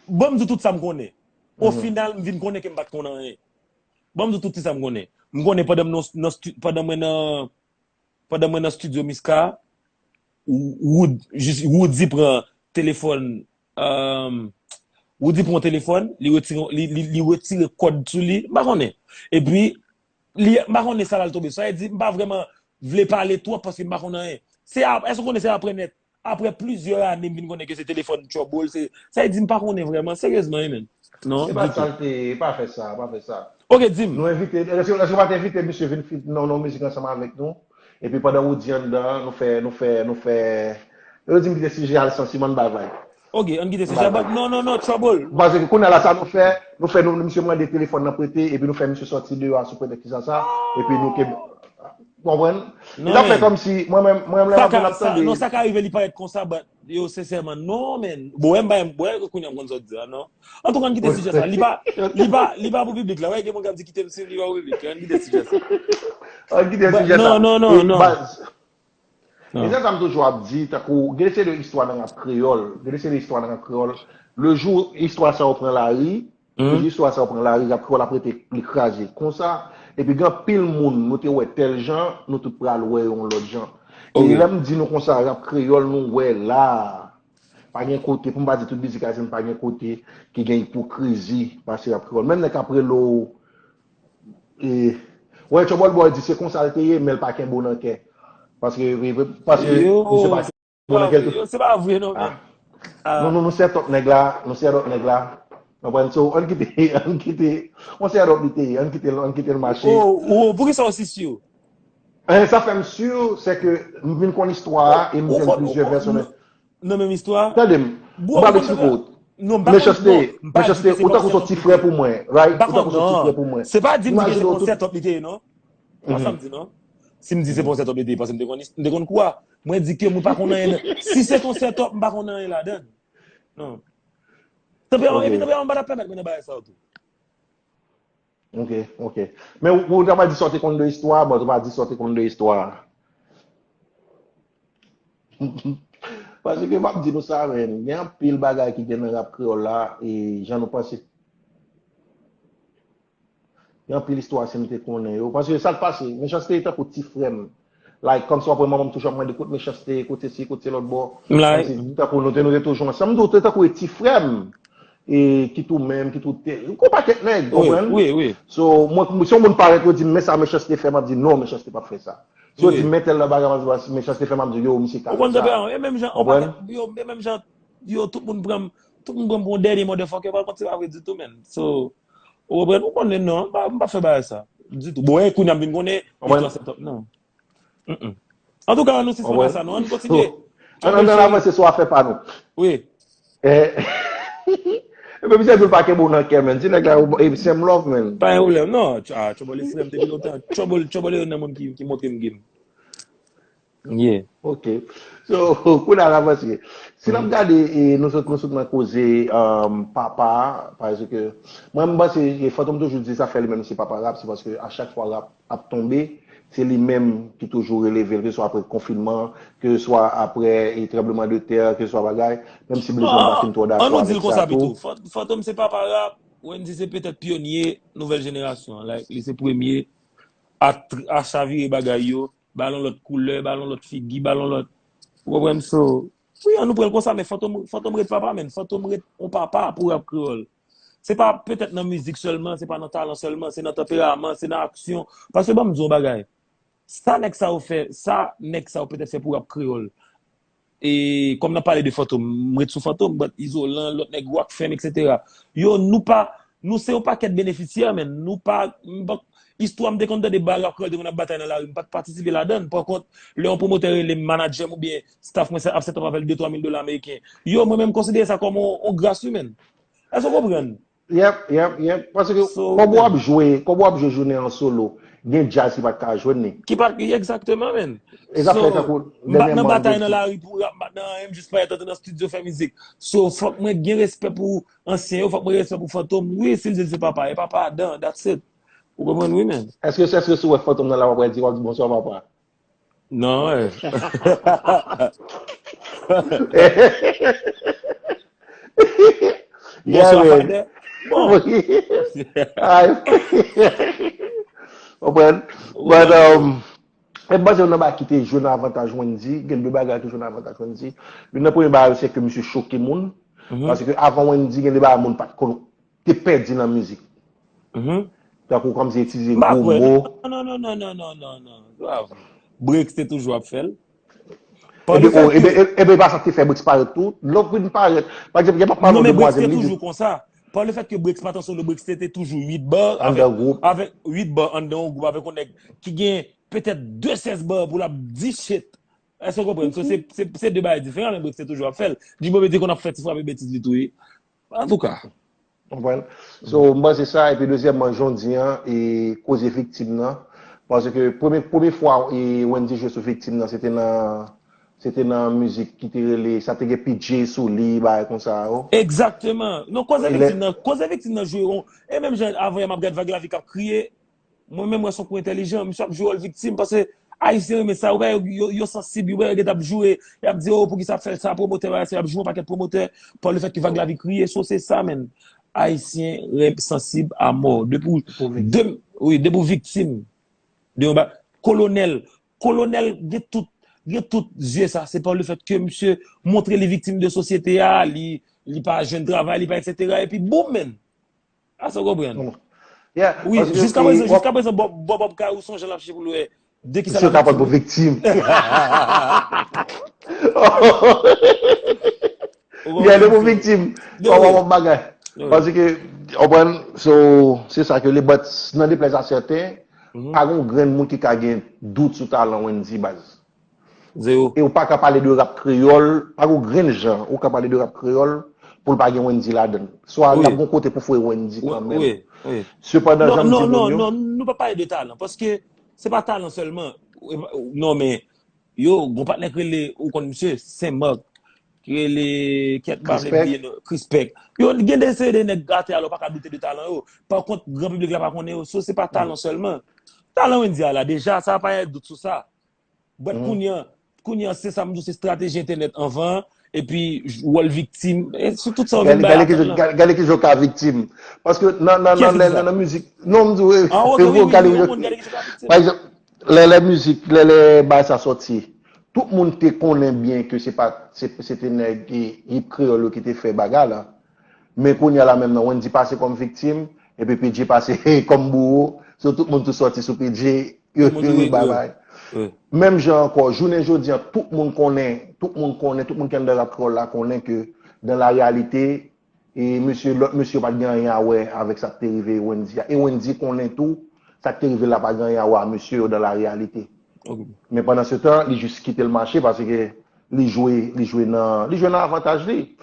Ban m di w tout sa m konnen. O final, m vin konnen ke m pa t konn anyen. Ban m di w tout sa m konnen. M konnen pandan m nan, nan stu-, pandan mwen nan, pandan mwen nan estidyo Miska, Wood, jis, Woody pran telefòn, um, Woody pran telefòn, li retire, li, li, li retire kòd sou li, m pa konnen. Epi, li, m pa konnen sa l al tonbe. Sa vle di, m pa vrèman vle pale twòp paske m pa konn anyen. Se a, èske w konnen se apre nèt, apre plizyè ane m vin konnen ke se telefòn Trouble, se, sa vle di m pa konnen vrèman, seryezman, wi, men. Non, ditou. Se pa sa l te ye, pa fè sa, pa fè sa. Ok, di m. Nou envite, èske, èske w pa t envite misye vin fit nan, nan mizik ansanm avèk nou? Epi pandan Woody anndan an, nou fè, nou fè, nou fè, yo di m kite sijè a, lisansiman, n ba vag. Ok, ann kite sijè a, but non, non, non, Trouble. Paske kounye a la, sa nou fè, nou fè, nou, misye mande telefòn nan prete, epi nou fè misye sòti deyò a sou pretèks sa, sa, epi nou ke, konprann? Li t ap fè kòmsi, mwen menm, mwen menm, lè m ap, m ap tande. Non, sa ka rive, li parèt konsa, but, yo, sensèman, non, men. Bon, wè, m pa, wè, kounye a m konn sa w di a, non. Antouka, ann kite sijè sa. Li pa, li pa, li pa pou piblik la. Wè, gen moun k ap di kite m swiv, li pa pou piblik la. Ann kite sijè sa. Ann kite sijè sa. Non, non, non, non. E se sa m toujou ap di, tankou, gen de seri de istwa nan rap kreyòl. Gen de seri de istwa nan rap kreyòl. Le jou istwa sa yo pran lari, le jou istwa sa yo pran lari, rap kreyòl ap rete li kraze. Konsa, epi gen anpil moun, nou te wè tèl jan, nou tout pral wè yon lòt jan. E lè m di nou konsa, rap kreyòl nou wè la, pa gen kote, pou m pa di tout mizik ayisyen, pa gen kote ki gen ipokrizi pase rap kreyòl. Menm nèg k ap rele w, e, wè, Trouble Boy di se konsa l te ye, men l pa kenbe w nan kè. Paske, paske misye pa kenbe w nan kè l tou. Yo, se pa vre, non, men. Non, non, nou sètòp nèg la, nou sètòp nèg la. Konprann? So, ann kite, ann kite, on sètòp li te ye, ann kite, ann kite l mache. Oh, oh, poukisa w si si? Eh, sa fè m si, se ke m vin konn istwa a e m jwenn plizyè vèsyon nan menm istwa a. Tande m, m pral eksplike w. Mechanste, Mechanste, ou tankou se yon ti frè pou mwen, right? Ou tankou se yon ti frè pou mwen. Se pa di m di ke se pa yon sètòp li te ye, non. Se pa sa m di, non. Si m di se pa yon sètòp li te ye, paske m te konn, m te konn kou a. Mwen di ke mwen pa konn anyen. Si se te yon sètòp, m pa konn anyen ladan l. Non. Tanpri, epi tanpri, m pa t ap pèmèt mwen nan bagay sa yo tou. Ok, ok. Men ou, ou ta pral di sa w te konn de istwa a, but ou pa di sa w te konn de istwa a. Paske m ap di nou sa, men, gen anpil bagay ki gen nan rap kreyòl la, e jan nou panse. Gen anpil istwa si m te konnen yo. Paske sa k pase, Mechanste tankou ti frè m. Like, kòmsi w ap wè manman m toujou ap mande kot Mechanste, kot sesi, kot se lòt bò. Kòmsi tankou nou te, nou te toujou ansanm. M di w, te tankou e ti frè m. E kit ou menm, kit ou te, yon pakèt nèg, konprann? Wi, wi. So, mwen, si yon moun parèt, yo di m, men sa Mechanste fè, m ap di, non, Mechanste p ap fè sa. Si yo di m, men tèl bagay, m ap di, Mechanste fè, m ap di, yo, misye ka fè sa. Ou konn, e menm jan, yo, e menm jan, yo, tout moun pran m, tout moun pran m pou yon dènye motherfucker, pa kont se pa vre ditou, menn. So, ou konprann, ou konnen non, m pa, m pa fè bagay sa. Ditou. Bon, e kounye a m vin konnen, istwa sètòp, non. Mm-mm. Antouka, ann nou sispann sa, non. Ann kontinye. Ann, ann, ann avanse sou afè pa nou. Wi. Eh, epi misye di l pa kenbe w nan kè, menn. Ti nèg la, e, same love, menn. Pa gen pwoblèm, non. Ah, Trouble e frè m depi lontan. Trouble, Trouble e youn nan moun ki, ki montre m game. Yeah. Ok. So, kounye a n avanse. Si n ap gade, e, nou sot, nou sot nan koze um, papa, paske mwen, m panse e, Fantom toujou di zafè li menm se papa rap, se paske a chak fwa rap ap tonbe, se li menm ki toujou releve l, keseswa apre konfinman, keseswa apre e, tranbleman de tè, keseswa bagay, menm si Blaze pa fin twò dakò avèk sa tou. Fantom se papa rap, Wendy se petèt pyonye nouvèl jenerasyon an. Like, li se premye a, a chavire bagay yo, ba l yon lòt koulè, ba l yon lòt figi, ba l yon lòt. Ou konprann? So, wi, an nou pran l konsa, men Fantom, Fantom ret papa, men Fantom ret yon papa pou rap kreyòl. Se pa petèt nan mizik sèlman, se pa nan talan sèlman, se nan tanperaman, se nan aksyon. Paske ban m di w yon bagay. Sa nèg sa yo fè, sa nèg sa yo petèt fè pou rap kreyòl. E kòm n ap pale de Fantom, m ret sou Fantom, but Izolan, lòt nèg Rockfam, etsetera. Yo, nou pa, nou se yon pakèt benefisyè, men nou pa, m pa, istwa m te konn tande ba rap kreyòl te konn ap batay nan lari, m pa t patisipe ladan l. Pa kont, lè yon pwomotè rele m, manadjè m oubyen staff mwen ap set up avè l de twa mil dola ameriken, yo, mwen menm m konsidere sa kòm yon, yon gras wi, men. Èske w konprann? Yep, yep, yep. Paske so, kòb w ap jwe, kòb w ap jwe jounen an solo, gen djaz ki pa t ka jwenn li. Ki pa, egzakteman, men. E zafè tankou dènyèman. M pa t nan batay nan lari pou rap, m pa t nan anyen, m jis parèt antre nan estidyo fè mizik. So, fòk mwen gen respè pou ansyen yo, fòk mwen gen respè pou Fantom. Wi, si l di l se papa, e papa adan, that's it. Ou konprann, wi, men. Èske, èske si w wè Fantom nan la, w ap di, w ap di bonswa, papa? Non, eh. Yeah, man. Bon. Konprann? But, um, e m panse youn nan bagay ki te jwe nan avantaj Wendy, gen de bagay ki jwe nan avantaj Wendy. Youn nan premye bagay se ke misye choke moun. Paske avan Wendy, gen de bagay moun pa t konn te pèdi nan mizik. Tankou kòmsi itilize gwo mo. Non, non, non, non, non, non, non, non. Brix te toujou ap fè l. Ebyen, e pa sa ki te fè Brix parèt tou. Lè w vin parèt, pa egzanp, y ap ap pale de demwazèl li. Non, men Brix te toujou konsa. Par le fait que Brix pa t an solo, Brix te, te toujou uit ba, avèk, avèk uit ba anndan yon gwoup, avèk yon nèg ki gen petèt de sèz ba pou l ap di shit. Èske w konprann? So, se, se, se de bagay diferan, men Brix te toujou ap fè l. G-Bob te konn ap fè ti frape betiz li tou, wi. Antouka. Konprann? So, m panse sa, epi dezyèmman, jan w di an, e koze viktim nan. Paske premye, premye fwa e Wendy jwe sou viktim nan, se te nan, se te nan mizik ki te rele, sa te gen P J sou li, bagay konsa yo. Egzakteman. Non, koze viktim nan, koze viktim nan jwe yon, e menm jan avan yè m ap gad Vag Lavi k ap kriye, mwen menm, mwen se yon kou entèlijan, misye ap jwe wòl viktim, paske Ayisyen renmen sa, ou wè, yo, yo, yo sansib, ou wè, yo gentan ap joure, y ap di, oh, poukisa ap fè sa, pwomotè, bagay sa, y ap joure yon pakèt pwomotè, pa le fèt ke Vag Lavi kriye, so se sa, menn. Ayisyen renmen sansib a mò. Depi w, de, wi, depi w viktim de yon ba, kolonèl, kolonèl, gen tout, gen tout zye sa, se pa le fèt ke misye montre li viktim de sosyete a, li, li pa jwenn travay, li pa, etsetera, epi boum, menn. Èske w konprann? Wi, jiska prezan, jiska prezan, Bob, Bob, Bob Kay, ou sonje l ap chèche pou l wè de kisa l ap viktim. Misye ka pran pou viktim. Misye ka pran pou viktim. Kòman bagay. Paske, w konprann, so, se sa ke le, but, n'en déplaise à certains, pa gen yon grenn moun ki ka gen dout sou talan Wendy, baz. E ou pa ka pale de rap kreyòl, pa gen yon grenn jan ou ka pale de rap kreyòl pou l pa gen Wendy ladan l. Swa l ap gon kote pou fwe Wendy kanmenm. Sepandan, jan m di moun yo. Non, non, non, non, nou pa pale de talan, paske se pa talan sèlman. Non, men, yo, gon patnè k rele, ou konn misye, Sen Mak, ki rele, kèt, m pa vle bliye non, Krispèk. Yo, gen de seri de nèg atè a la, ou pa ka doute de talan yo. Pa kont, gran piblik la pa konnen yo. So, se pa talan sèlman. Talan Wendy a la, deja, sa pa gen dout sou sa. But kounye a, kounye a, se sa m di w, se estrateji entènèt anvan, epi wòl viktim, e sou tout sa w vin bay atann lan. Gade kijan w ka viktim. Paske nan, nan, nan, nan, nan mizik, non, m di w, e vre, gade kijan w ka viktim. Pa egzanp, lè, lè mizik, lè, lè bagay sa sòti, tout moun te konnen byen ke se pa, se, se te nèg e, hip kreyòl yo ki te fè bagay la. Men kounye a la menm nan, Wendy pase kòm viktim, epi P J pase kòm bouwo. So tout moun tou sòti sou P J, yo, yo ri bay bay. Menm jan ankò, jounen jodi a, tout moun konnen, tout moun konnen, tout moun ki anndan rap kreyòl la konnen ke dans la réalité, e mesye, lòt mesye yo pa t gen anyen a wè avèk sa k te rive Wendy a. E Wendy konnen tou, sa k te rive l la pa gen anyen a wè a mesye yo dans la réalité. Men pandan se tan, li jis kite l mache paske li jwe, li jwe nan, li jwe nan avantaj li.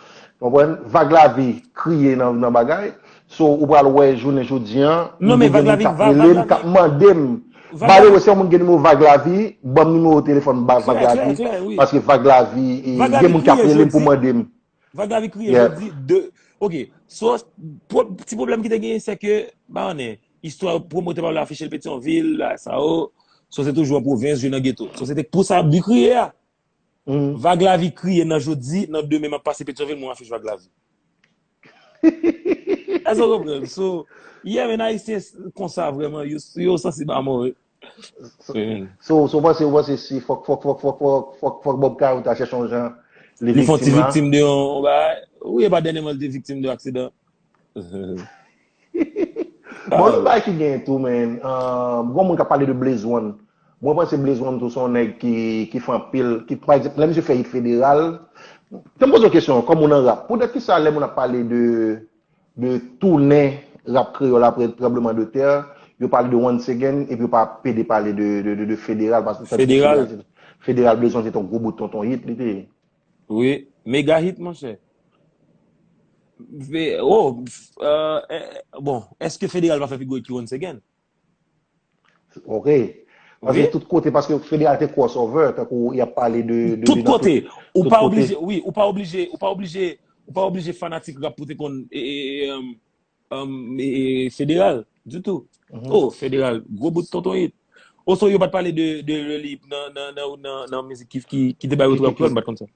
Konprann? Vag Lavi kriye nan, nan bagay. So, ou pral wè jounen jodi a, gen moun k ap rele m, k ap mande m, By the way, si yon moun gen nimewo Vag Lavi, ban m nimewo telefòn Vag Lavi. Paske Vag Lavi, gen moun k ap rele m pou mande m. Vag Lavi kriye jodi de. Ok. So, ti pwoblèm ki te genyen, se ke, ba, istwa pwomotè pa vle afiche l Petyonvil, la, sa yo. So, se toujou an pwovens, jwe nan geto. So, se te pou sa bi kriye a. Vag Lavi kriye nan jodi, nan demen m ap pase Petyonvil, mwen afich Vag Lavi. Èske w konprann? So, yeah, men Ayisyen konsa vrèman, yo, yo sansib a mò, wi. So, so, w panse, w panse si fòk, fòk, fòk, fòk, fòk, fòk, fòk Bob Cahir ta chèche yon jan, li fè yon ti viktim de yon, yon bagay? Wi, e pa dènyèman li te viktim de aksidan. Bon, lòt bagay ki gen tou, men, gon moun k ap pale de Blaze One. Mwen panse Blaze One tou se yon nèg ki, ki fè anpil, ki, pa egzanp, lè misye fè hit Federal, te m poze yon kesyon, kòm ou nan rap, poutèt ki sa lè moun ap pale de, de tounen rap kreyòl apre tranbleman de tè, yo pale de Once Again, epi yo pa pede pale de, de, de, de Federal, paske Federal, Blaze One se te yon gwo bout tonton hit, li te ye. Wi, mega hit, monchè. Oh, bon, èske Federal pa fè pi gwo hit ki Once Again? Ok. Paske tout kote, paske Federal te crossover, tankou y ap pale de, de, tout kote. Ou pa oblije, wi, ou pa oblije, ou pa oblije, ou pa oblije fanatik rap pou te konn, e, e, e, um, um, e, e, Federal, ditou. Oh, Federal, gwo bout tonton hit. Oso yo pa t pale de, de Lil Peep nan, nan, nan, nan, nan mizik ki, ki, ki te bay retro kreyòl, m pa t konn sa.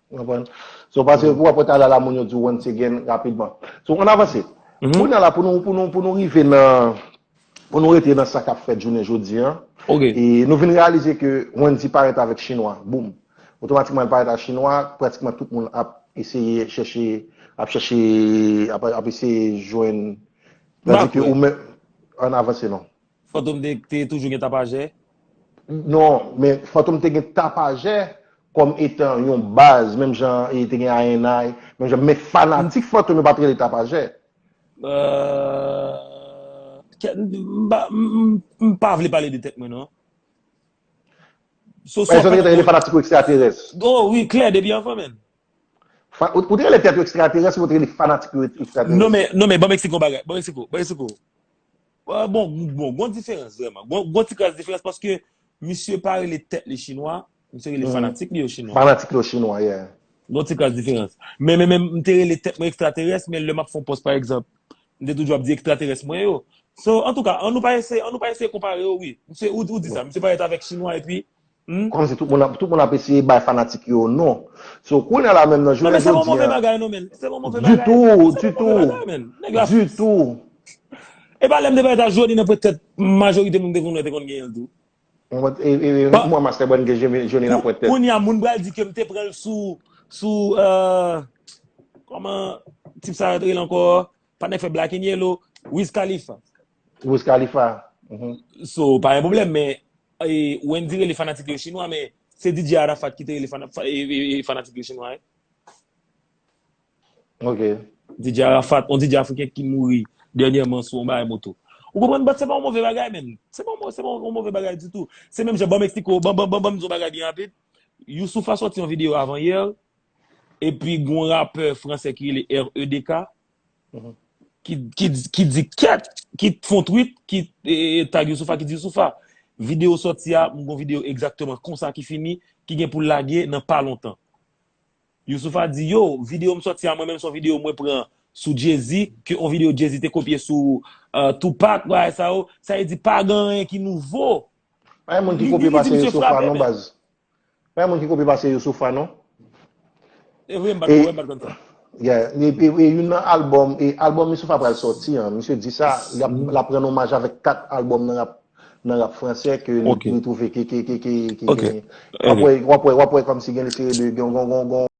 Konprann? So, paske pou apre talè la, moun yo di Once Again rapidman. So, ann avanse. Kounye a la, pou nou, pou nou, pou nou rive nan, pou nou rete nan sa k ap fèt jounen jodi a, e nou vin reyalize ke Wendyy parèt avèk Chinwa. Boum. Otomatikman, l parèt ak Chinwa, pratikman tout moun ap eseye chèche, ap chèche, ap, ap eseye jwenn. Tandis ke ou menm, ann avanse non. Fantom te, te toujou gen tapajè? Non, men Fantom te gen tapajè kòm etan yon baz, menm jan e te gen I N I, menm jan, men fanatik Fantom yo pa t rele tapajè. Euh, ke- m pa- m- m- m pa vle pale de tèt mwen, non. So, so, Èske w te rele fanatik ou ekstraterès? Oh, wi, klè, depi anvan, menm. Fa- Ou ou te rele tèt ou ekstraterès, ou te rele fanatik ou ekstraterès? Non, men, non, men, ban m eksplike yon bagay. Ban m eksplike, ban m eksplike. Euh, bon, bon, gon diferans, vrèman. Gon, gon ti kras diferans, paske misye pa rele tèt li chinwa, misye rele fanatik li yo chinwa. Fanatik li yo chinwa, yeah. Gon ti kras diferans. Men, men, men, m te rele tèt mwen ekstraterès, men lè m ap fè yon pòs, pa egzanp, m te toujou ap di ekstraterès mwen yo. So, antouka, ann nou pa eseye, ann nou pa eseye konpare yo, wi. Misye, ou, ou di sa, misye parèt avèk chinwa, epi, hmm? Kòmsi tout moun ap, tout moun ap eseye bay fanatik yo non. So, kounye a la menm nan jounen jodi a. Non, men se pa yon move bagay, non, men. Se pa yon move bagay. Ditou, ditou. Ditou. E pa lè m te parèt a Joni nan pwent tèt, majorite moun te konn wè te konn genyen l tou. Mwen, e, e, e, mwen, Master Brand gen Joni nan pwent tèt. Kounye a, moun pral di ke m te pran l sou, sou, euh, kòman tip sa rele ankò? Patnè k fè Black and Yellow, Wiz Khalifa. Wiz Khalifa. Mhm. So, pa gen pwoblèm, men, e, Wendyy rele fanatik yo chinwa, men se D J Arafat ki te rele fana- fa- e, e, e, fanatik yo chinwa, wi. Ok. D J Arafat, yon D J afriken ki mouri dènyèman sou yon bagay moto. Ou konprann, but se pa yon move bagay, menm. Se pa yon mo- se pa yon move bagay ditou. Se menm jan, ban m eksplike w, ban, ban, ban, ban m di yon bagay byen rapid. Youssoupha sòti yon videyo avan yè, epi gon rapè fransè ki rele R E D K, ki, ki, ki di kèt, ki fè yon tweet, ki, e, e, tag Youssoupha, ki di Youssoupha, videyo sòti a, m gon videyo egzakteman konsa ki fini, ki gen pou l lage nan pa lontan. Youssoupha di, yo, videyo m sòti a mwen menm, se yon videyo mwen pran sou Jay-Z, ke yon videyo Jay-Z te kopye sou, euh, Tupac, bagay sa yo. Sa vle di pa gen anyen ki nouvo. Pa gen moun ki kopye pase Youssoupha non, baz. Pa gen moun ki kopye pase Youssoupha non. E vre, m pa t konn sa. Yeah. E, e, e youn nan albòm, e albòm Youssoupha pral sòti an, misye di sa, l ap, l ap rann omaj avèk kat albòm nan rap, nan rap fransè ke li, li twouve ke, ke, ke, ke, ke genyen. W ap wè, w ap wè, w ap wè kòmsi gen yon seri de, gen, gen, gen, gen,